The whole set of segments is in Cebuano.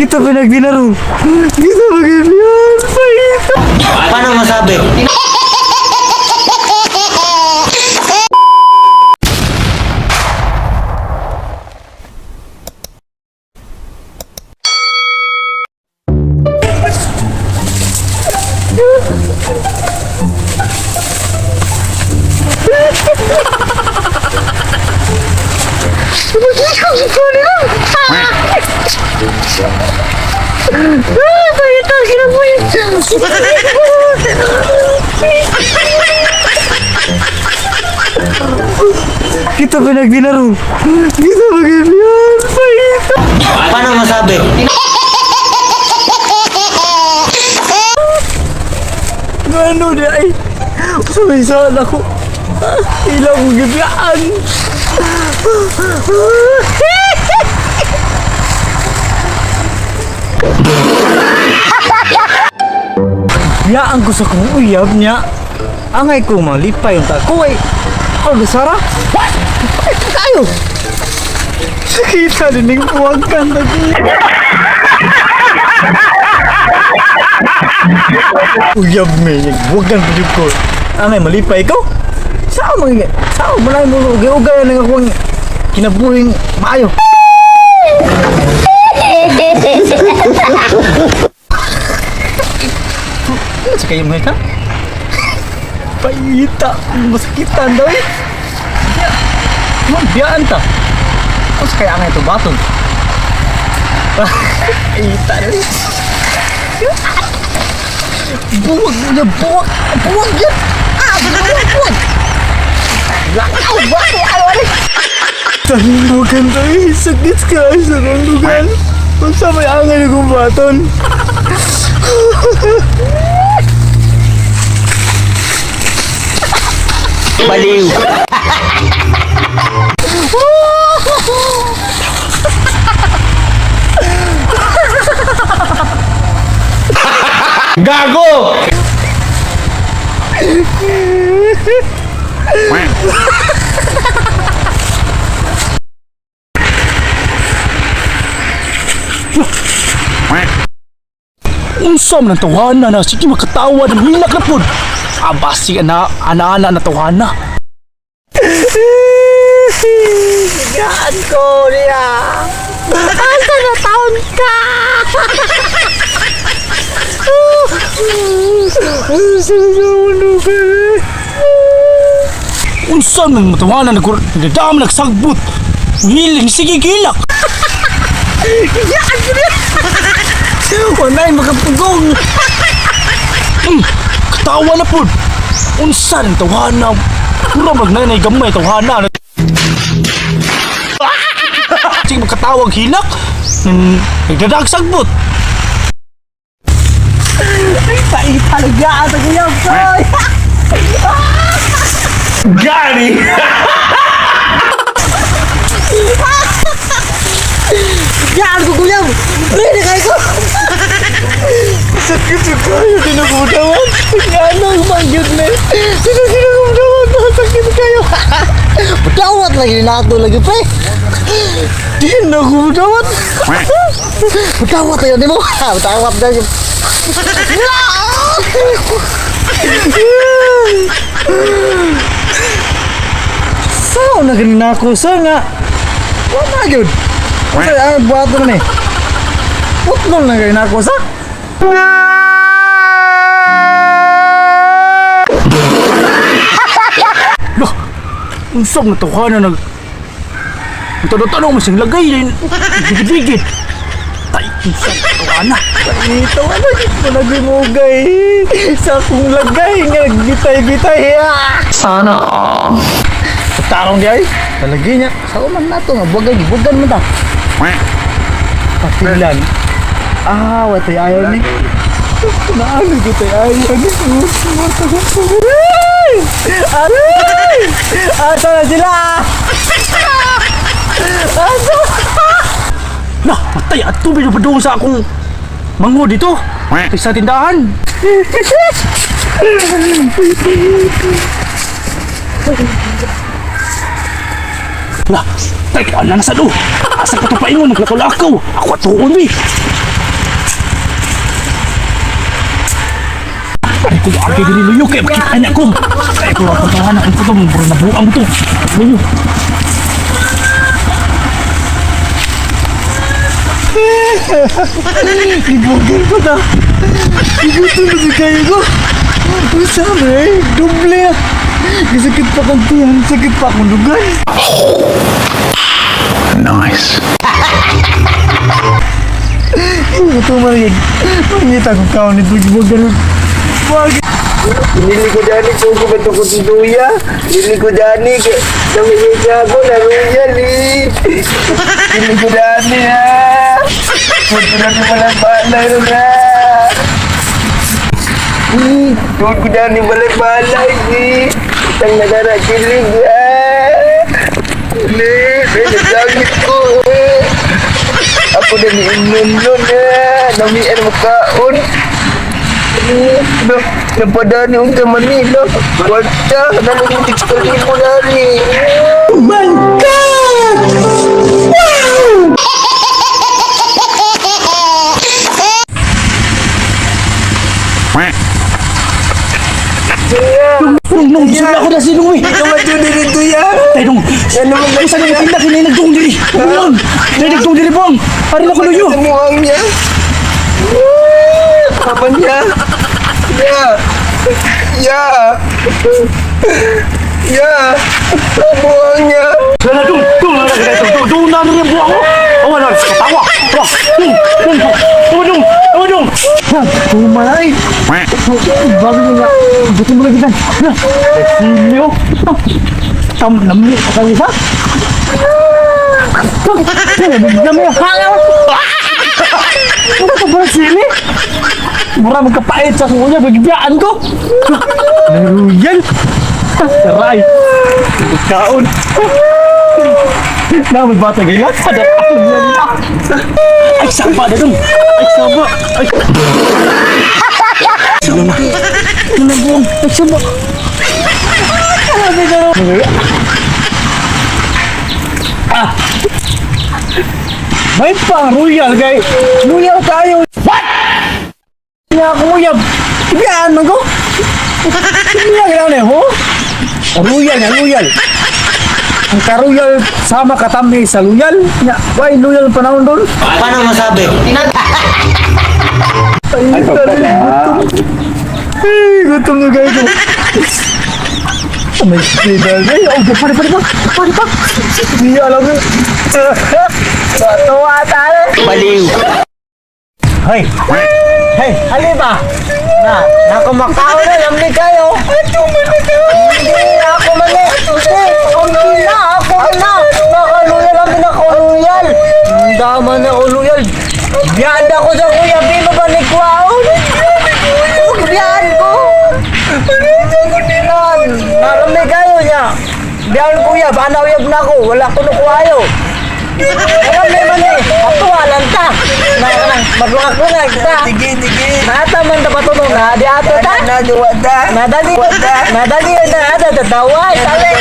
Kita pinagdinaro. Kita pagbibiyan. Paita. Paano masabi? Paita, kinabuhi. Kita pinagdinaro. Kita pagbibiyan. Paita. Paano masabi? Ano di ay? Sumisaan ako. Ilaw kong gibiyaan. Biyaan ko sa kong uyab niya. Angay ko malipay yung tako ay. Ako gasara. What? Ay, tayo. Sakita din yung buwag kan tabi. Uyab me, buwagan pa jud ko. Angay malipay ko. Sao man sao man mo ugay-ugay nang akong kinabuhing maayo. Ano sa kayo mga ka? Paita, masakitan daw eh. Biya, biyaan ta. Ano sa kaya angay ito baton? Paita daw eh. Buwag na buwag! Buwag yan! Ah! Buwag! Buwag! Lakaw! Bakit? Ano? Ano? Tahimukan tayo. Sakit ka sa lugar. Kung sa may angay na kumbaton. Baliw. Gago! Unsa man ang tawhana na sige makatawa ng hilak na pod. Abasi ana ana-ana na tawhana. Gaan ko niya. Asa na taon ka? Unsa man ang tawhana nag nagdam nagsagbot. Hiling sige gilak. Gaan ko niya. Walay makapugong. Katawa na pod. Unsa ang tawhana? Puro magnanay gamay tawhana. Sige makatawag hilak. Nagdadag sagbot. Paita gaan sa kuyab ko. Gani! Gaan ko kuyab. Pwede kayo ko. Sakit sa kayo, dinagudawat. Ano ang mangyud na? Sino dinagudawat? Sakit kayo. Dawat lagi nato lagi pre. Dinagudawat. Dawat tayo nimo. Dawat tayo. Sao na ganun ako sa nga? Wala gyud. Sa ang buhat naman eh. Putlol na ganun ako sa. Lah, unsa man ang tawhana nag Tanong-tanong mo siyang lagay din. Digid-digid. Tay, unsa ang tawhana? Ito ano mo lagi mo gay sa akong lagay nga nagbitay-bitay. Ah! Sana all. Tarong di ay. Talagi niya. Sa man nato nga buwagan gibugan man ta. Patilan. Ah, watay ayaw ni. Naano ko tay ayaw ni. Ay! Aray! Asa na sila? Asa? Lah, patay at tubig na padung sa akong mango dito. Sa tindahan. Lah, tay, ana na sa do. Asa ka to paingon naglakaw-lakaw. Ako atuon mi. Kung agi diri luyo kay makita na ko. Kay ko ako tawanan ang puto mo bro nabuang to. Luyo. Ibugin ko ta. Igutom na si kayo ko. Unsa man eh, doble ah. Gasakit pa kong tiyan, sakit pa akong dugan. Nice. Gutom man yun. Mangita ko kaon nito, gibugan. Wag. Dili ko dani sugo ba ko duya. Dili ko dani kay namigay ko na royal eh. Dili ko dani ha. Punto na ni balay balay na. Tuod ko dani balay balay eh. Tang nagara kilig ah. Ni, nagdagit ko eh. Ako na ni Inon nun eh. Namian makaon. No, napadani unta Manila. Kwarta, nalungtik sa kalimo nani. Oh my God! Wow! Nung nung sila ko na si Nung eh. Tumadyo din ito ya. Tay nung. Ano man Ay sa nung tinda kini nagdung diri. Buang. Tay nagdung diri buang. Ari na ko luyo. Sa muang niya. Papa niya. Ya. Ya. Ya. Sa muang niya. Lala dung dung lala dung dung dung na rin buang ko. Oh wala tawa. Wah. Dung dung. Oh dung. Oh dung. Kumalay! Bago mo nga, buto mo lagi tan. Sinyo. Tam namli ka isa. Nami hangaw. Ano ka ba sili? Mura magkapait sa kuya, bagbiyaan ko. Naruyan. Saray. Kaon. Naman bata gaya. Ay, saba na dong. Ay, saba. Ay. Sino na? Ano na buong? Ay, saba. Ah! May pang royal kay. Luyaw tayo! What? Nga ako uyab. Ibiyaan man ko. Ibiya ka lang ho? Royal nga, royal. Ang karoyal sama katami sa loyal. Nya, why loyal panahon doon? Paano masabi? Ay, gutom. Ay, gutom na kayo ko. Oh, may spidal. Ay, oh, pare, pare, pare, pare, pa. Hindi alam ko. Tuwa tayo. Baliw. Hoy! Hey, hali ba? Na, nakumakaw na, lamig kayo. Hindi ako man eh. Hindi na, ako na. Nakaluyal kami na kuluyal. Dama na kuluyal. Biyaan ako sa kuya, di ba ba nikwaon? Biyaan ko. Nalamig kayo niya. Biyaan kuya, bana uyab na ako. Wala ko nukuhayo. Alam may man eh. Atuwalan ta. Na, na, maglakak ta. Sige, sige. Nata man ta patulong na di ato ta. Na, duwa ta. Nadali nadali na ada tataway. Dali.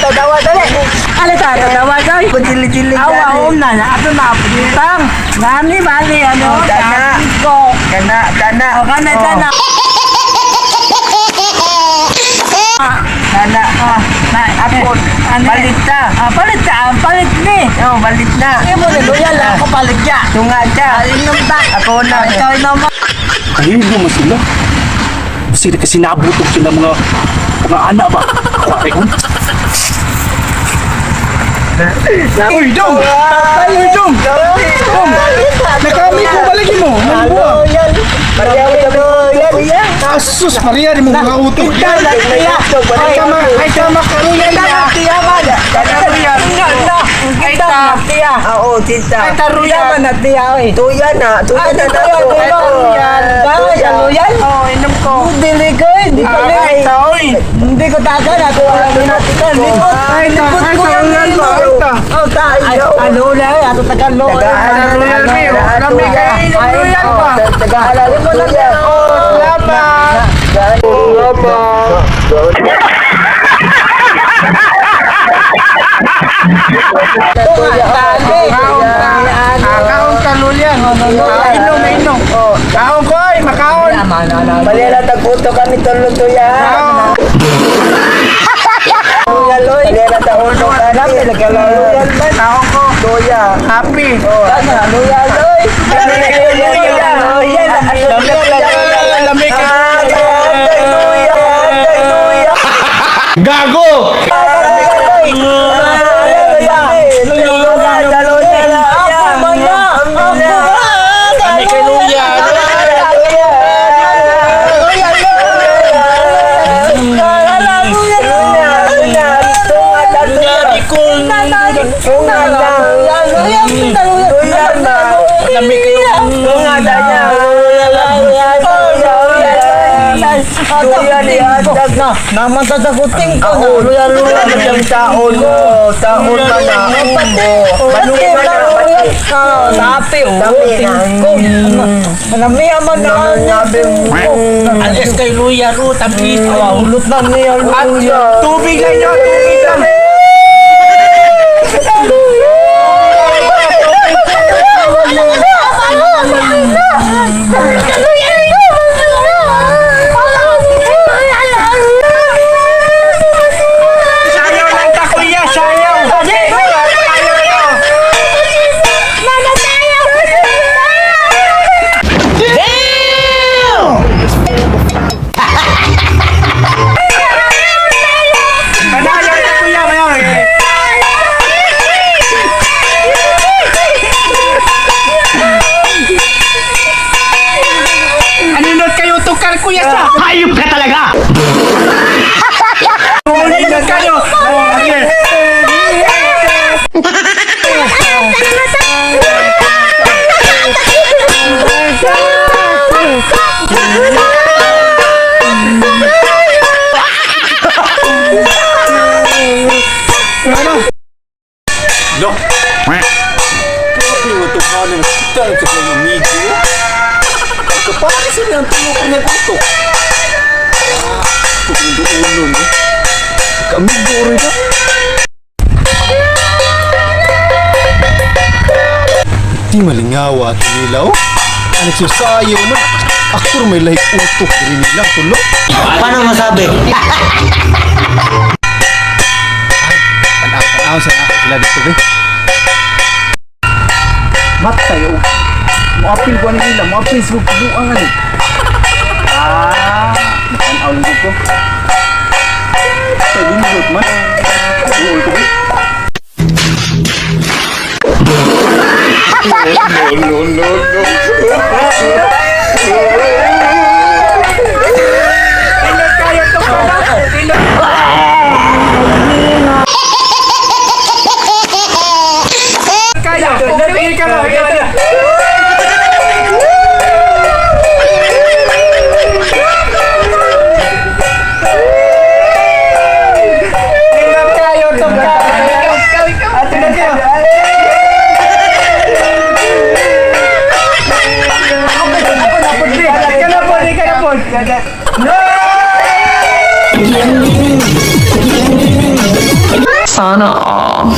Tataway dali. Ale ta tataway kay. Pagili-gili Awa om na na ato na putang. Nani bali ano Tana. ko. Kana, kana. O kana tana. Kana. Na Ako, palit ta. Ah, palit ta, palit ni. Oh, balit na. Imo ni loyal ako palit ya. Tunga ta. Inom ta. Ako na. Ikaw inom. Ayun naman sila. Sila kasi nabutog sila mga mga anak ba? Kuwari ko. Uy, dong! Uy, dong! Dong! Nakami ko balikin mo. Ano Loyal. Loyal. Asus, Maria, di mo mga utok. Ay, tama, ay, tama, karuyan na. Oo, tita. Tuya Tuya na. Tuya na na ako. Hindi ko tagan ako alam natin ka. Likot, likot ko yan dito. Oh, ta. Ano na ato tagalog. Tagahalal ko tuya. Salamat. Tuya. Kaon ka lulyan. Inom, inom. Kaon ko ay, makaon. Palila tag-uto kami tulo tuya. Kaon. Laloy. Palila tag-uto kami. Loyal man. Kaon ko. Tuya. Happy. Loyal loy. Loyal. Lamig ka. Gago! Kami kay Luya. Lamig kayo. Naman ko na. Luya-luya na siyang taon. Taon pa na. Pati na Tapi oh. Tingko. Namiya man na. Alis kay Luya ro, tamis. Ulot na niya luya. Tubig lang nyo, tubig lang. Sayaw lang ta, kuya, sayaw. Sayaw lang. Padayon ta, kuya, mayaw. Aninot kayo tukar, kuya sa. Hayop ka talaga! Aninot kayo. Oh, okay. No. Grabe nga tuhanan kita sa kanyang amigo. Kapag sila ang tulo ko niyang utok. Ah, pagkunduuno no. Kamigo rin na. Di malingawa at nila oh. Ang nagsusayo man. Aktor may lahik utok rin nila tulo. Paano masabi? Tanaw sa ako sila dito be. Matay oh. Moapil ko ani nila, moapil sa buang ani. Ah, tanaw lang ko. Sa lindot man. Duol ko be. No, no, no. Kaya, ikaw lang, ikaw lang. Hilap kayo, tungkal. Ate na siya. Ikaw na po, ikaw na po. Sana all.